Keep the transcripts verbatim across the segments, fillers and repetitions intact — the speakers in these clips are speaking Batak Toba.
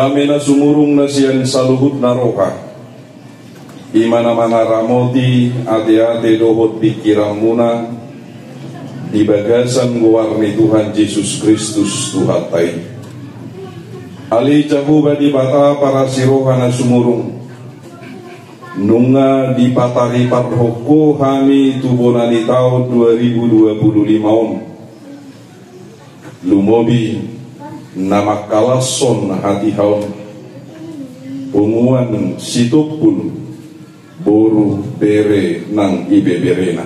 Dame na sumurung na sian saluhutna roha, i ma na mangaramoti ateate dohot pingkiranmuna di bagasan goar ni Tuhan Jesus Kristus Tuhanta i. Ale Jahowa Debata parasi roha na sumurung, nunga dipataripar Ho hami tu bona ni taon dua ribu dua puluh lima on. Lumobi na mangkalashon hatiha on, punguan Sitompul, boru, bere nang ibeberena.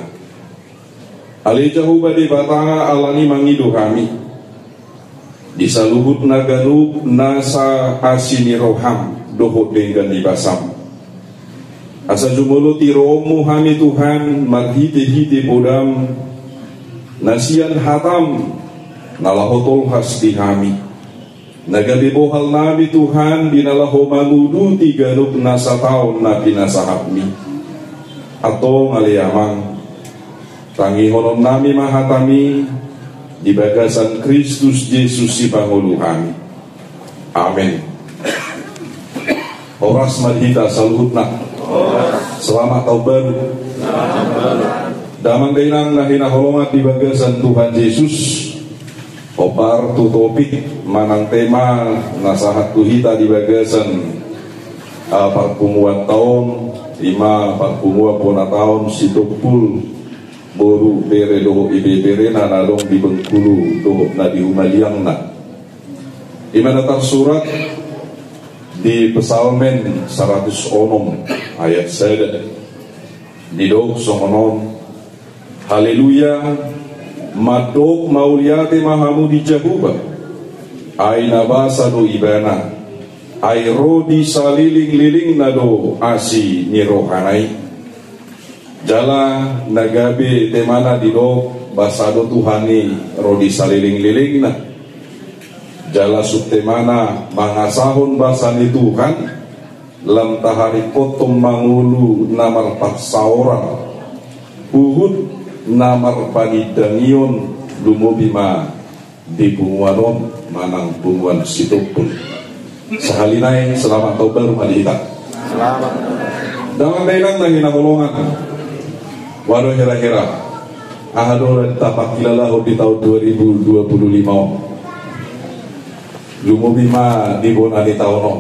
Ale Jahowa Debata, alani mangido hami di saluhutna ganup nasa asi ni roham dohot denggan ni basam, asa jumolo tiroonmu hami Tuhan marhitehite podam na sian hatam na laho tolhas di hami, na gabe bohal nami Tuhan di na laho manguduti ganup nasa taon na pinasahatmi. Antong ale Amang, tangihononnami ma hatami di bagasan Kristus Jesus Sipangolu hami. Amen. Horas ma di hita saluhutna. Selamat Tahun Baru. Damang dainang na hinaholongan di bagasan Tuhan Jesus. Hombar tu topik manang tema na sahat tu hita di bagasan, ah, parpunguanta on, i ma parpunguan bona taon Sitompul, boru, bere dohot ibeberena na adong di Bengkulu dohot na di humaliangna. I ma na tarsurat di Psalmen saratus onom ayat sada. Didok songon on: Haleluya, mandok mauliate ma hamu di Jahowa, ai na basa do Ibana, ai ro di salelenglelengna do asi ni rohana i. Jala na gabe temana didok basa do Tuhan i ro di salelenglelengna. Jala subtemana mangasahon basa ni Tuhan, lam taharingkothon ma ngolu na marparsaoran, huhut na marpanindangion, lumobi ma di punguan on manang punguan Sitompul. Sahali nai, selamat tahun baru ma di hita. Selamat. Damang dainang na hinaholongan. Waduh, hira-hira aha do na tapangkilalahon di tahun dua ribu dua puluh lima on? Lumobi ma di bona ni taon on.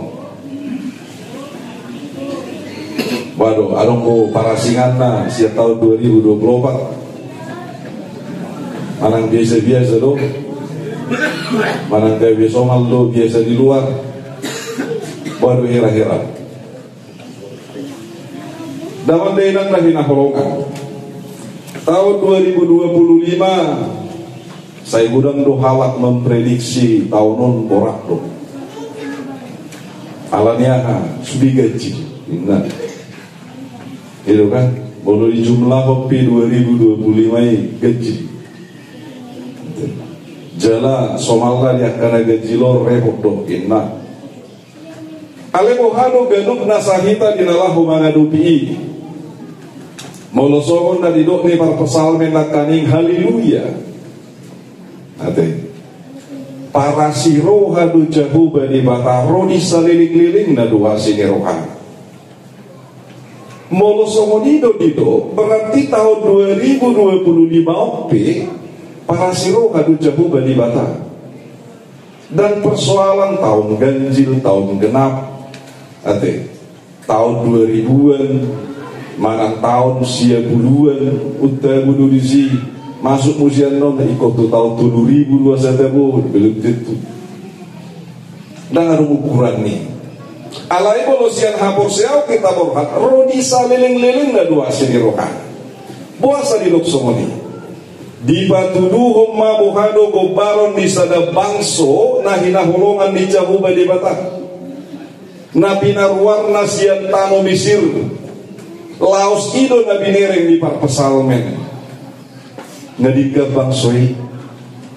Waduh, adong do parasinganna sian tahun dua ribu dua puluh opat. Manang biasa-biasa do, manang gabe somal do biasa di luar. Waduh, hira-hira. Damang dainang na hinaholongan. Tahun dua ribu dua puluh lima, sai godang do halak memprediksi taon on borat do. Alani aha? Sude ganjil, ninna. I do kan? Molo dijumlahon pe dua ribu dua puluh lima i ganjil. Jala somalna di angka na ganjil on repot do, ninna. Alai boha do ganup nasa hita di na laho mangadopi i? Molo songon na didok ni parpsalmen nangkaning, haleluya, ate, parasi roha do Jahowa Debata, ro di salelenglelengna do asi ni rohana. Molo songon i do didok, berarti tahun dua ribu dua puluh lima on pe parasi roha do Jahowa Debata. Ndang persoalan taon ganjil, taon genap, ate, taon dua ribuan, manang taon sia puluan, untabu do disi, masuk muse annon ingkon tu taon tolu ribu dua sada, bo, belum tentu. Ndang adong ukuranna i. Alai molo sian haporseaon hita borhat, ro di salelenglelengna do asi ni rohana. Boasa didok songon i? Dipatuduhon ma boha do gombaron ni sada bangso na hinaholongan ni Jahowa Debata, na pinaruarna sian tano Misir. Laos i do na binereng ni parpsalmen. Na denggan bangso i,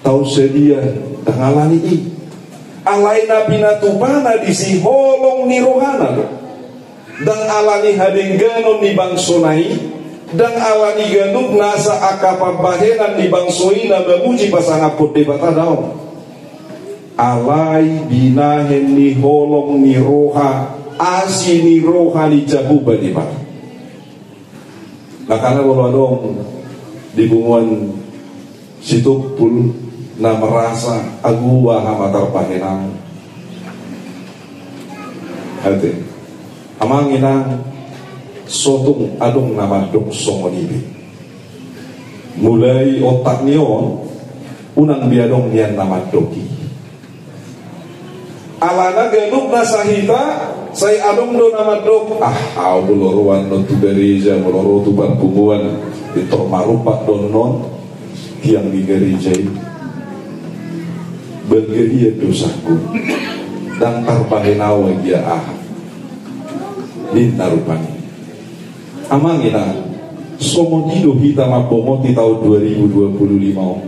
taon sadia, ndang alani i. Alai na pinatupana disi holong ni rohana do. Ndang alani hadengganon ni bangsona i, ndang alani ganup nasa angka pambahenan ni bangso i na mamuji pasangaphon Debata, daong. Alai binahen ni holong ni roha, asi ni roha ni Jahowa Debata. Makana molo adong di punguan Sitompul na merasa, agu aha ma tarbahen au. Ate. Amang inang, sotung adong na mandok songon i be. Mulai otak ni on, unang be adong nian na mandok i. Alana ganup nasa hita, sai adong do na mandok, ah, au molo ro annon tu gareja, molo ro tu parpunguan, pintor marumpak do annon tiang ni gareja i. Balga hian dosangku, ndang tarbahen au agia aha. Ninna rupani. Amang inang, songon i do hita mambongoti taon dua ribu dua puluh lima on.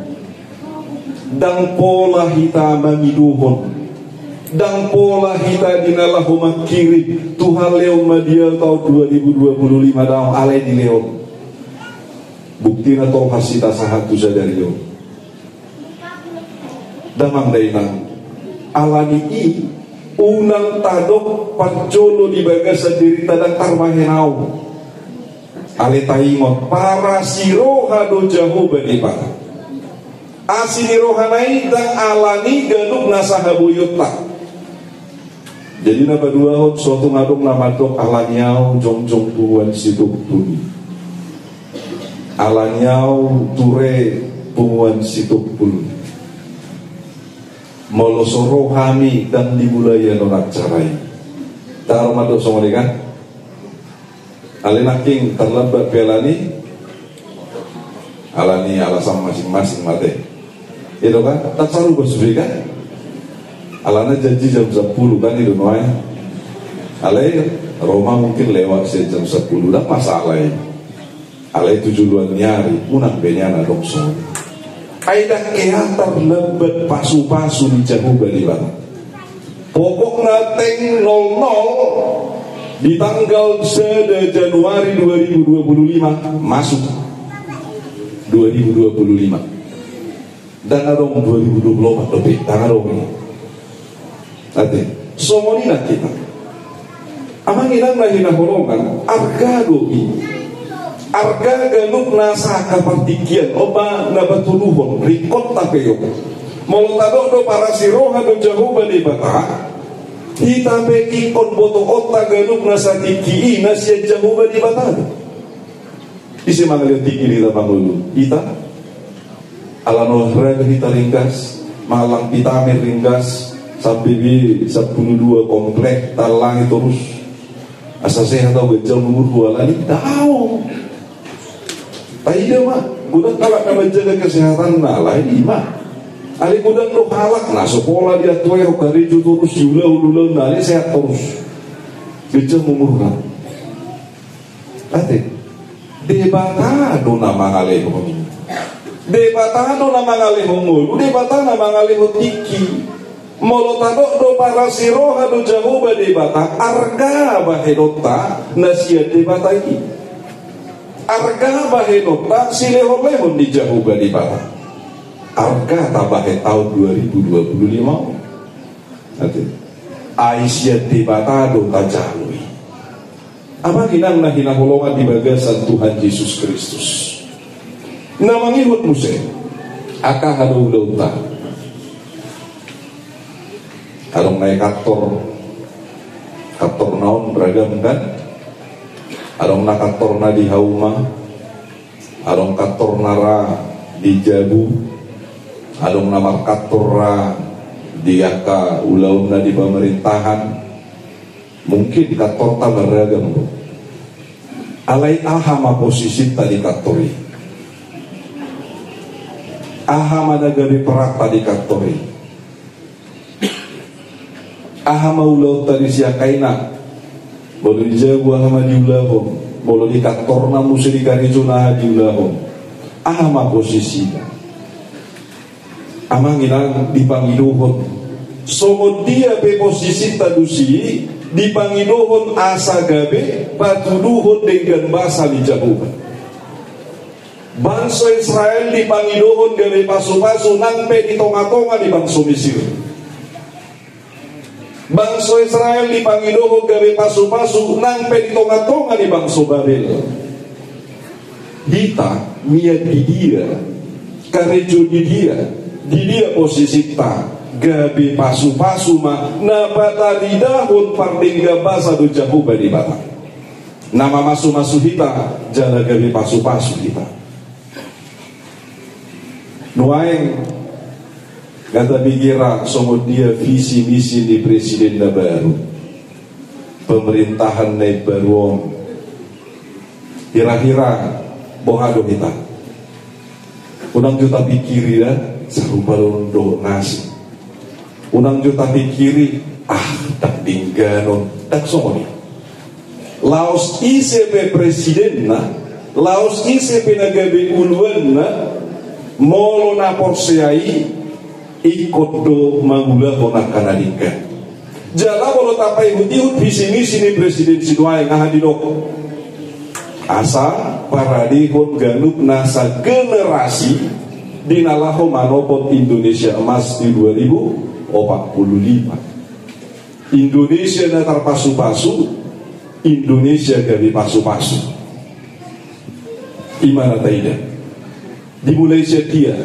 Ndang pola hita mangidohon, ndang pola hita di na laho mangkirim, Tuhan lehon ma di au taon dua ribu dua puluh lima, daong, alai dilehon. Buktina tolhas hita sahat tu sadari on. Damang dainang, alani i unang tadok parjolo di bagasan dirita ndang tarbahen au. Alai taingot, parasi roha do Jahowa Debata. Asi ni rohana i ndang alani ganup nasa haboionta. Jadi na paduahon, sotung adong na mandok, alani au jongjong punguan Sitompul. Alani au ture punguan Sitompul. Molo so ro hami ndang dimulai annon acara i. Ndang adong mandok songon i kan? Alai nangkin tarlambat pe alani, alani alasan masing-masing ma ate. I do kan? Ndang saruba sude kan? Alana janji jam sampulu kan, i do nuaeng. Alai ro ma mungkin lewat sian jam sampulu, ndang masalah i. Alai tu joloan ni ari unang be nian adong songon i. Ai ndang hea tarlambat pasupasu ni Jahowa Debata. Pokokna teng nol nol di tanggal sada Januari dua ribu dua puluh lima masuk dua ribu dua puluh lima. Ndang adong dua ribu dua puluh empat dope, ndang adong i. Ate, songon i nang hita. Amang inang na hinaholongan, arga do i. Arga ganup nasa angka partingkian, on ma na patuduhon, ringkot tapeop. Molo tadok do parasi roha do Jahowa Debata, hita pe ingkon botoonta ganup nasa tingki i na sian Jahowa Debata do. Ise mangalehon tingki di hita, pangolu? Hita. Alana olahraga hita ringgas, mangallang vitamin ringgas, sampe be sampulu dua komplek, taallangi torus. Asa sehat au, ganjang umurhu, alani i? Daong. Taida ma, godang halak na manjaga kesehatanna, alai i ma. Alai godang do halak na so pola dia tuai ro karejo torus, diulahon ulaonna, alai sehat torus. Ganjang umurna. Ate, Debata do na mangalehon. Debata do na mangalehon ngolu, Debata na mangalehon tingki. Molo tadok do parasi roha do Jahowa Debata, arga bahenonta na sian Debata i. Arga bahenonta silehonlehon ni Jahowa Debata. Arga tabahen taon dua ribu dua puluh lima on. Ate. Ai sian Debata do tajalo i. Amang inang na hinaholongan di bagasan Tuhan Jesus Kristus. Na mangihut muse, angka aha do ulaonta? Adong na i kantor, kantorna on ragam kan? Adong na kantorna di hauma, adong kantorna ra di jabu, adong na markantor ra di angka ulaonna di pemerintahan. Mungkin kantorta marragam do. Alai aha ma posisinta di kantor i? Aha ma na gabe peranta di kantor i? Aha ma ulaonta disi angka ina? Molo di jabu aha ma diulahon? Molo di kantorna muse di karejona aha diulahon? Aha ma posisina? Amang inang, dipangidohon. Songon dia pe posisinta disi, dipangidohon asa gabe patuduhon denggan basa ni Jahowa. Bangso Israel dipangidohon gabe pasupasu nang pe di tongatonga ni bangso Mesir. Bangso Israel dipangidohon gabe pasupasu nang pe di tongatonga ni bangso Babel. Hita mian di dia, karejo di dia, di dia posisinta, gabe pasupasu ma na pataridahon pardenggan basa dohot Jahowa Debata. Na mamasumasu hita jala gabe pasupasu hita. Nuaeng, nga tabege ra songon dia visi misi ni presiden na baru, pemerintahan na imbaru on. Hirahira boha do hita? Unang jo tapikiri da, sarupa do on dohot na asing. Unang jo tapikiri, ah, ndang denggan on. Ndang songon i. Laos ise pe presidenna, laos ise pe na gabe uluanna, molo na porsea i, ingkon do mangulahon angka na denggan. Jala molo tapaihutihut visi misi ni presiden sinuaeng, aha didok? Asa paradehon ganup nasa generasi di na laho manopot Indonesia Emas di dua ribu opat puluh lima. Indonesia na tarpasupasu, Indonesia gabe pasupasu. I ma na taida. Dimulai sian dia?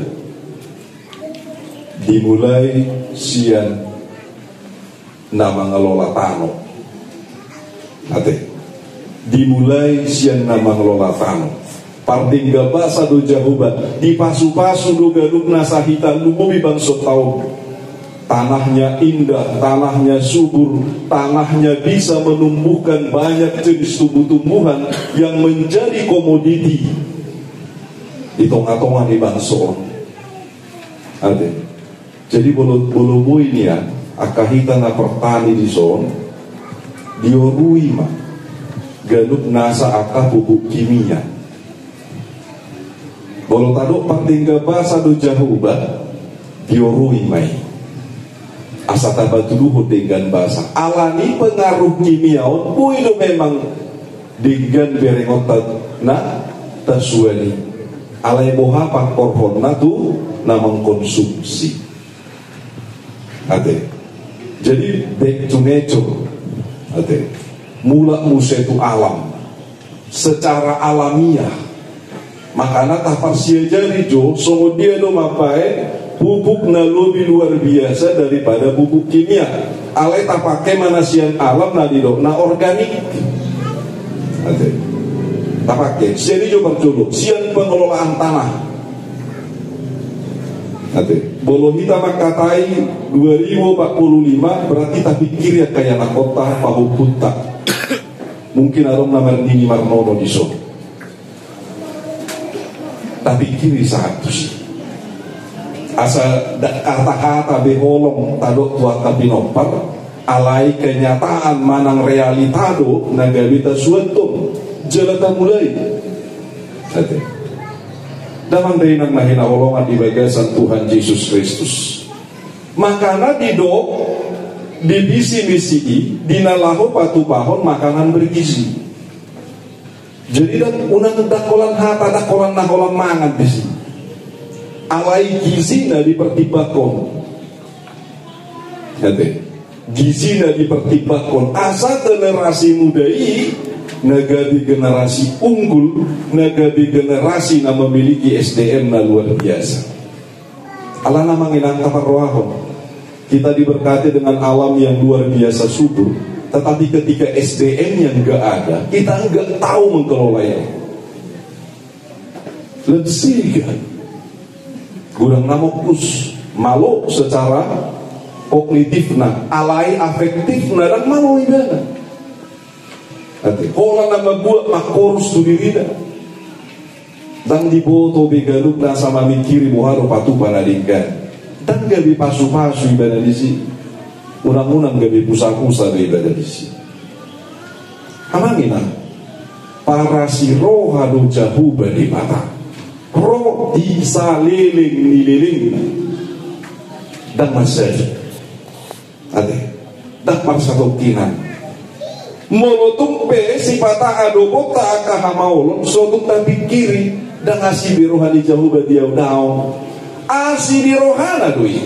Dimulai sian na mangelola tano. Ate. Dimulai sian na mangelola tano. Pardenggan basa do Jahowa, dipasupasu do ganup nasa hita lumobi bangso taon. Tanahnya indah, tanahnya subur, tanahnya bisa menumbuhkan banyak jenis tumbuh-tumbuhan yang menjadi komoditi di tongatonga ni bangso on. Ate. Jadi molo, molo boi nian angka hita na partani dison, diorui ma ganup nasa angka pupuk kimia. Molo tadok pardenggan basa do Jahowa, diorui ma i. Asa tapatuduhon denggan basa. Alani pengaruh kimia on, boi do memang denggan berengonta na tasuan i. Alai boha pangkorhonna tu na mangkonsumsi? Ate. Jadi back to nature. Ate. Mulak muse tu alam. Secara alamiah. Makana taparsiajari jo songon dia do mambaen pupuk na lebih luar biasa daripada pupuk kimia. Alai tapake ma na sian alam na didok na organik. Ate. Tapake. Sian i jo parjolo. Sian pengelolaan tanah. Ate. Molo hita mangkatai dua ribu empat puluh lima, berarti tapikiri angka ianakhonta, pahompunta. Mungkin adong na marnini marnono dison. Tapikiri sahat tusi. Asa ndang hata-hata be holong tadok tu angka pinompar, alai kenyataan manang realita do na gabe tasuanhon jala tamulai. Ate. Damang dainang na hinaholongan di bagasan Tuhan Jesus Kristus. Makana didok di visi misi i, di na laho patupahon makanan bergizi. Jadi ndang, unang ndang holan hata, ndang holan na holan mangan disi. Alai gizina dipertimbangkon. Ate. Gizina dipertimbangkon. Asa generasi muda i na gabe generasi unggul, na gabe generasi na memiliki S D M na luar biasa. Alana amang inang, taparrohahon. Kita diberkati dengan alam yang luar biasa subur. Tetapi ketika S D M-nya nggak ada, kita nggak tahu mengelolanya. Let's see, kan? Godang na mongkus, malo secara kognitifna, alai afektifna ndang malo ibana. Ate, holan na mambuat mangkorus tu dirina. Ndang diboto be ganup nasa mamikiri boha do patupa na denggan. Ndang gabe pasupasu ibana disi. Unang-unang gabe pusapusa do ibana disi. Amang inang, parasi roha do Jahowa Debata. Ro di saleleng ni lelengna. Ndang mansai. Ate, ndang parsatongkinan. Molo tung pe sipata adoponta angka hamaolon, so tung tapikiri, ndang asi be roha ni Jahowa di ahu daong. Asi di rohana do i.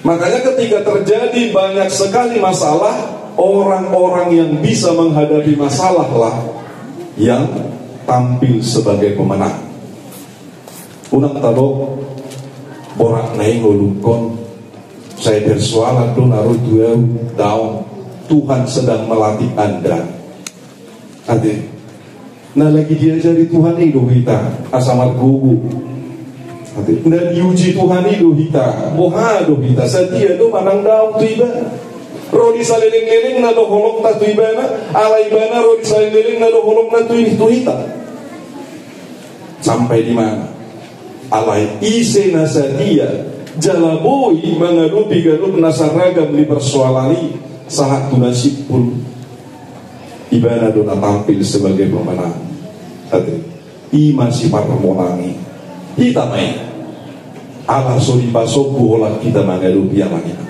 Makanya ketika terjadi banyak sekali masalah, orang-orang yang bisa menghadapi masalah lah yang tampil sebagai pemenang. Unang tadok borat na i ngolungkon, sai persoalan do na ro tu au, daong, Tuhan sedang melatih Anda. Ate. Na lagi diajari Tuhan i do hita asa margogo. Ate. Na diuji Tuhan i do hita, boha do hita, sadia do manang daong tu Ibana. Ro di salelenglelengna do holongta tu Ibana, ala Ibana ro di salelenglelengna do holongna tu, tu hita. Sampai di mana? Alai ise na sadia jala boi mangadopi ganup na saragam ni persoalan i, sahat tu na simpul, ibana do na tampil sebagai pemenang. Ate, i ma siparmonang i. Hita ma i. Ala so dipasombu holan hita mangadopi, amang inang.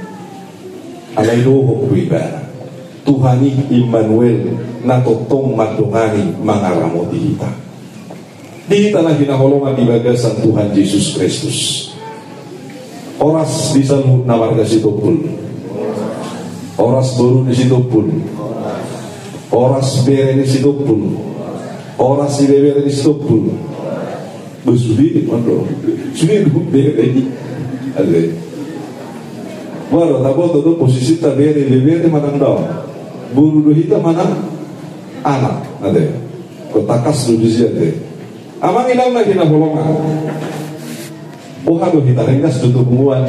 Alai dohot do ibana, Tuhan i Immanuel, na tongtong mandongani, mangaramoti hita. Di hita na hinaholongan di bagasan Tuhan Jesus Kristus. Horas di saluhut na marga Sitompul. Horas boru ni Sitompul. Horas bere ni Sitompul. Horas ibebere ni Sitompul. Bo sude, mano. Sude do bere. Ate. Molo taboto do posisita, bere, ibebere manang daong. Boru do hita manang anak. Ate. Ingkon tangkas do disi, ate. Amang inang na hinaholongan. Boha do hita, ringgas do tu punguan?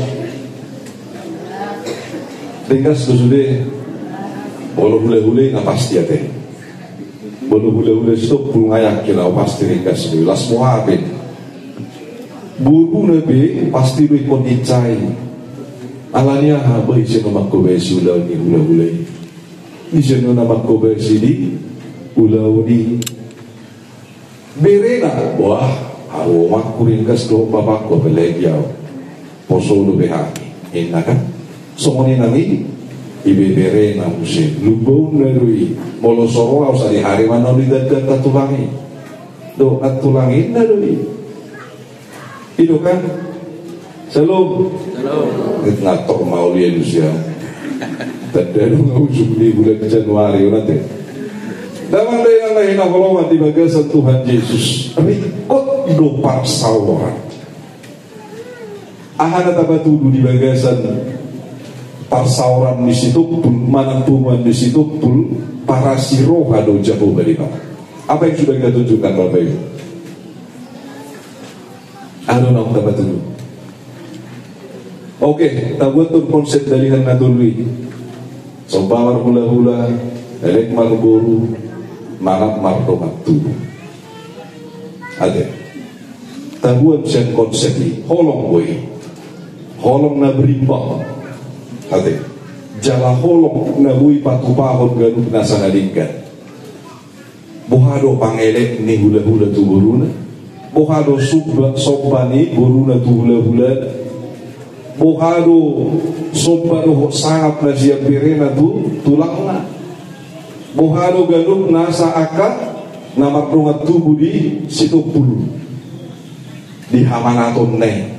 Ringgas do sude? Molo hulahula i na pasti, ate. Molo hulahula Sitompul, nga yakin au pasti ringgas do i, las boha pe. Boruna pe pasti do ingkon diinsai. Alani aha? Ba ise na mangkobasi ulaon ni hulahula i? Ise na mangkobasi di ulaon i? Berena, wah, au omakku ringgas dohot bapakku, apalagi au. Poso do be hami, inna kan. Songon i nang i, ibeberena muse. Lumbaonna do i. Molo so ro au sadihari ma na uli dangka tulang i. Do, na tulang inna do i. I do kan? Shalom. Shalom. Ngantor ma uli, alusia. Tanda do nga ujung ni bulan Januari, on ate. Damang dainang na hinaholongan di bagasan Tuhan Jesus, ringkot do parsaoran. Aha na tapatudu di bagasan parsaoran ni Sitompul manang punguan ni Sitompul? Parasi roha do Jahowa Debata. Apa yang sudah kita tunjukkan, Bapak Ibu? Aha do naung tapatudu? Oke, tabuat tu konsep dalihan na tolu i. Somba marhulahula, elek marboru, manat mardongan tubu. Ate. Tabuat sian konsep i, holong do i. Holong na berimbang. Ate. Jala holong na boi patupahon ganup na sahali on. Boha do pangelek ni hulahula tu boruna? Boha do somba, somba ni boruna tu hulahulana? Boha do somba dohot sangap na sian berena tu tulangna? Boha do ganup nasa angka na mardongan tubu di Sitompul di hamanatonna i?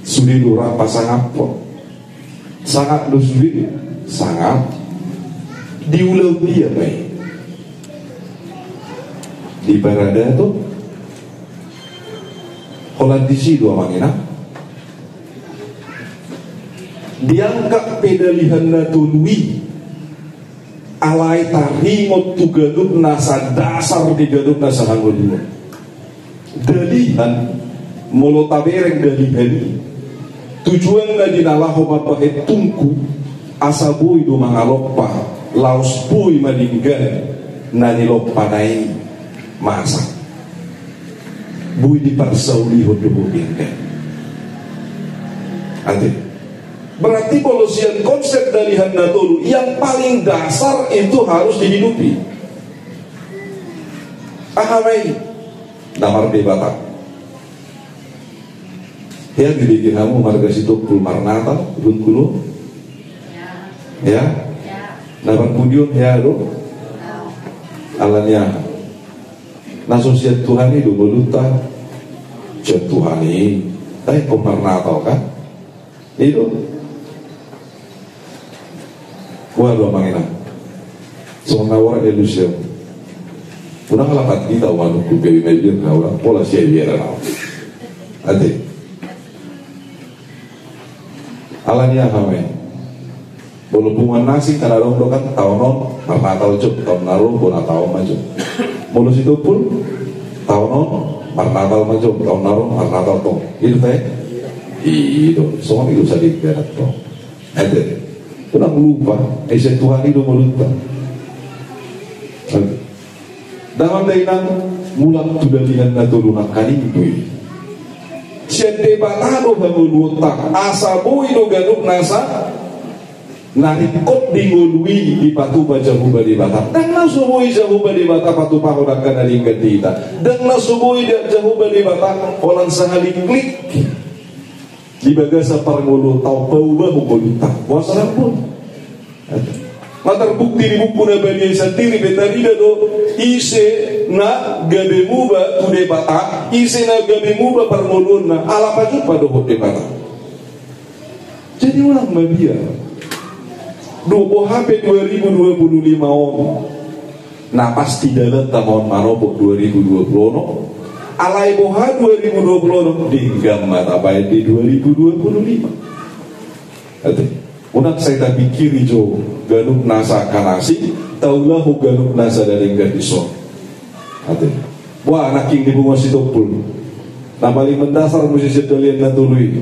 Sude do rap pasangaphon. Sangap do sude, sangap. Di ulaon dia ma i? Di paradaton. Holan disi do, amang inang. Diangkat pe dalihan na tolu i, alai taringot tu ganup nasa dasar di ganup nasa hangoluan. Dalihan, molo tabereng dalihan i, tujuanna di na laho mambahen tungku, asa boi do mangalompa, laos boi ma denggan na nilompana i masak. Boi diparsaulihon do boi denggan. Ate. Berarti molo sian konsep dalihan na tolu, yang paling dasar itu harus dihidupi. Aha ma i? Na mardebata. Hea dibege hamu marga Sitompul marnatal, dungkulu? Hea? Na parpudion hea do? Alani aha? Na so sian Tuhan i do ngolunta? Sian Tuhan i. Tahe ingkon marnatal kan? I do. Boha do amang inang? Songon na borat i, Lucio. Unang lapat hita manungkun gabe mabiar na, unang pola sian biar na. Ate. Alani aha ma i? Molo punguan na asing kan adong do kan, taon on marnatal jo, taon na ro bona taon ma jo. Molo Sitompul, taon on marnatal ma jo, taon na ro marnatal tong. I do ate? I do. Songon i do sadari, berarti tong. Ate. Unang lupa, ai sian Tuhan i do ngolunta. Ate. Damang dainang, mulak tu Dalihan Na Tolu nangkaning, boi. Sian Debata do hangoluonta, asa boi do ganup nasa na ringkot di ngolu i dipatupa Jahowa Debata. Ndang na so boi Jahowa Debata patupahon angka na denggan di hita. Ndang na so boi Jahowa Debata holan sahaliklik di bagasan parngoluonta on paubahon ngolunta. Boasa ndang boi? Nga tarbukti di Buku Na Badia i sandiri pe tarida do, ise na gabe muba tu Debata, ise na gabe muba parngoluonna, ala pajumpa dohot Debata. Jadi unang mabiar. Dung boha pe dua ribu dua puluh lima on, na pasti dalanta ma on manopot dua ribu dua puluh onom. Alai boha dua ribu dua puluh onom, denggan ma tabaen di dua ribu dua puluh lima. Ate. Unang sai tapingkiri jo ganup nasa angka na asing, taulahon ganup nasa na denggan dison. Ate. Boha nangkin di punguan Sitompul? Na paling mendasar muse sian Dalihan Na Tolu i.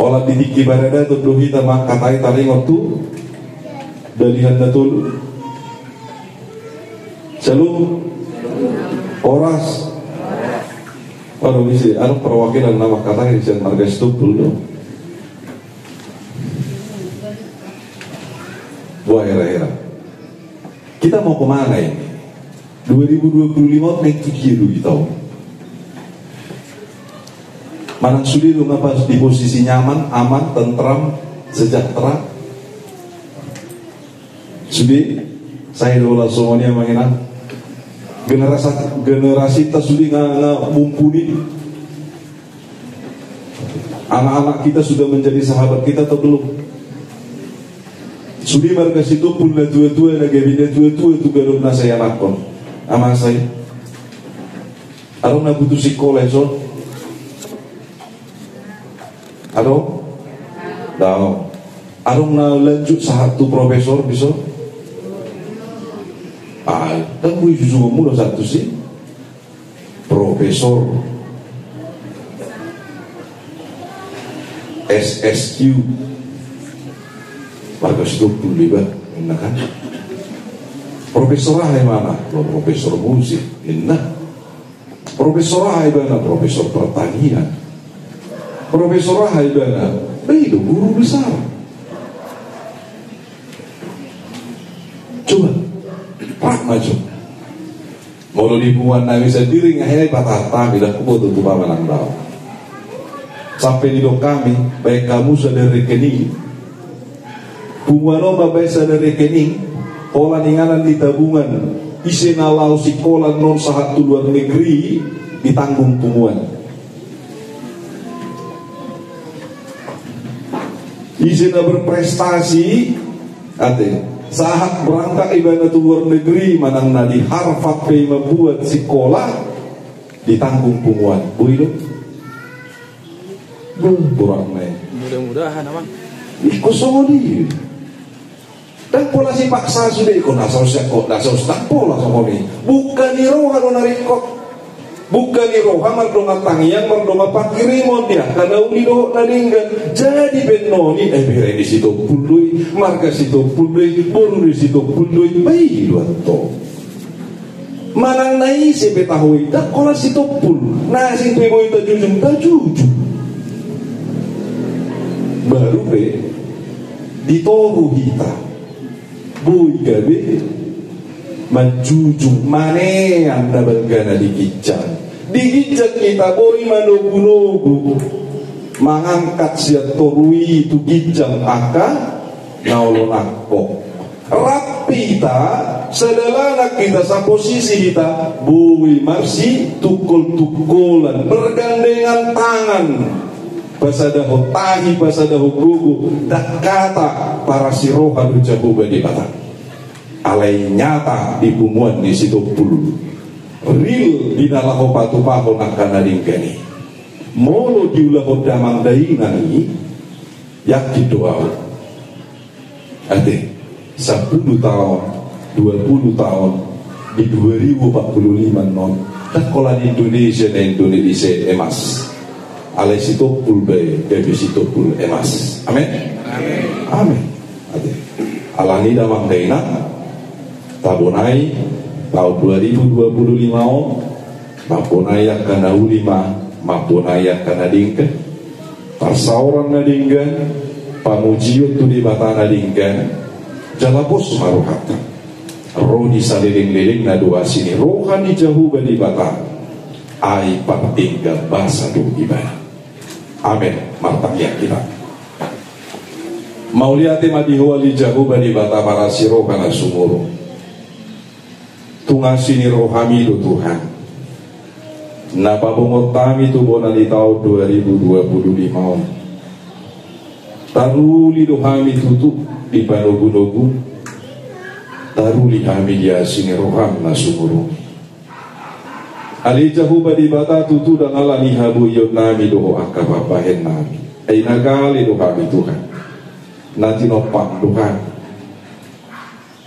Holan di tingki paradaton do hita mangkatai taringot tu Dalihan Na Tolu. Shalom. Horas. Adong ise, adong perwakilan na mangkatai sian marga Sitompul do? Boha hira-hira? Kita mau kemana ini? Dua ribu dua puluh lima on naeng tu dia do hita on? Manang sude do nga pas di posisi nyaman, aman, tentram, sejahtera? Sude, sai do holan songon i amang inang. Generasi, generasinta sude nga, nga mumpuni. Anak-anak kita sudah menjadi sahabat kita atau belum? Sude marga Sitompul na tua-tua na gabe na tua-tua tu ganup nasa ianakhon? Amang, sai. Adong na butuh sikola dison? Adong? Daong. Adong na lanjut sahat tu profesor dison? Ah, kan boi jujungonmu do sahat tusi. Profesor. S S Q. Marga Sitompul iba, ninna kan. Profesor aha ibana? Lo, profesor musik, ninna. Profesor aha ibana? Profesor pertanian. Profesor aha ibana? Bah, i do guru besar. Coba, rap ma jo. Molo di punguan nami sandiri nga hea i patahon hami, ndang huboto tu pamanang dao. Sampe didok hami, baen hamu sada rekening. Punguan on mambaen sada rekening, holan inganan ni tabungan, ise na laho sikola annon sahat tu luar negeri, ditanggung punguan. Ise na berprestasi, ate, sahat berangkat ibana tu luar negeri, manang na di Harvard pe i mambuat sikola, ditanggung punguan. Boi do? Boi, borat ma i. Mudah-mudahan, Amang. Ingkon songon i. Ndang pola sipaksa sude, ingkon na saus, ingkon na saus, ndang pola songon i. Buka ni roha do na ringkot. Buka ni roha mardongan tangiang, mardongan pangkirimon di angka na uli dohot na denggan. Jadi baenon i, eh, bere ni Sitompul do i, marga Sitompul do i, boru ni Sitompul do i, bah, i do antong. Manang na ise pe taho i, ndang holan Sitompul. Na asing pe boi tajujung, tajujung. Baru pe di toru hita boi gabe manjujung, manean na balgana di ginjang. Di ginjang hita boi manogunogu, mangangkat sian toru i tu ginjang angka na olo nangkok. Rap hita, sadalanan hita, saposisi hita, boi marsitungkoltungkolan, bergandengan tangan. Pasadahon tahi, pasadahon gogo, ndang hata parasi roha do Jahowa Debata. Alai nyata di punguan ni Sitompul. Ril di na laho patupahon angka na denggan i. Molo diulahon damang dainang i, yakin do ahu. Ate, sapuluh taon, dua puluh taon, di dua ribu empat puluh lima non, ndang holan Indonesia na Indonesia emas. Alai Sitompul be gabe Sitompul emas. Amin. Amin. Ate. Alani damang dainang, tabonai taon dua ribu dua puluh lima on, mambonai angka na uli ma, mambonai angka na denggan, parsaoran na denggan, pamujion tu Debata na denggan, jala pos ma rohanta. Ro di saleleng-lelengna do asi ni roha ni Jahowa Debata, ai pardenggan basa do ibana. Amin. Martangiang hita. Mauliate ma di Ho ale Jahowa Debata parasi roha na sumurung. Tung asi ni rohami do Tuhan, na pabongot hami tu bona ni taon dua ribu dua puluh lima on. Taruli do hami tutu di panogunogu, taruli hami di asi ni roham na sumurung. Ale Jahowa Debata, tutu ndang alani haboionnami dohot angka pambahenonnami. Ai na gale do hami Tuhan, na tinompang do hami.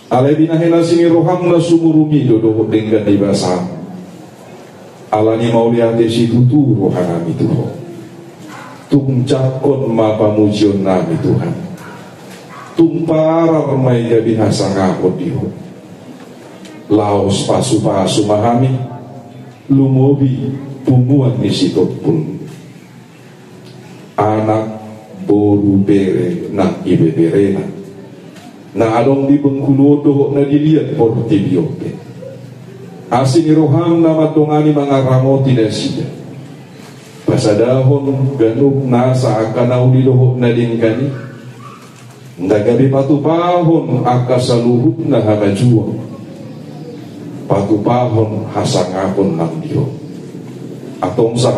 Alai binahen asi ni roham na sumurung i do dohot denggan ni basam. Alani mauliate situtu rohanami tu Ho. Tung jangkon ma pamujionnami Tuhan. Tung parar ma i gabe hasangapon di Ho. Laos pasupasu ma hami, lumobi punguan ni Sitompul. Anak, boru, bere nang ibeberena, na adong di Bengkulu on dohot na di liat portibi on pe. Asi ni roham na mandongani mangaramoti nasida. Pasadahon ganup nasa angka na uli dohot na denggan i. Nda gabe patupahon angka saluhutna hamajuon. Patupahon hasangapon nang di Ho. Antong saha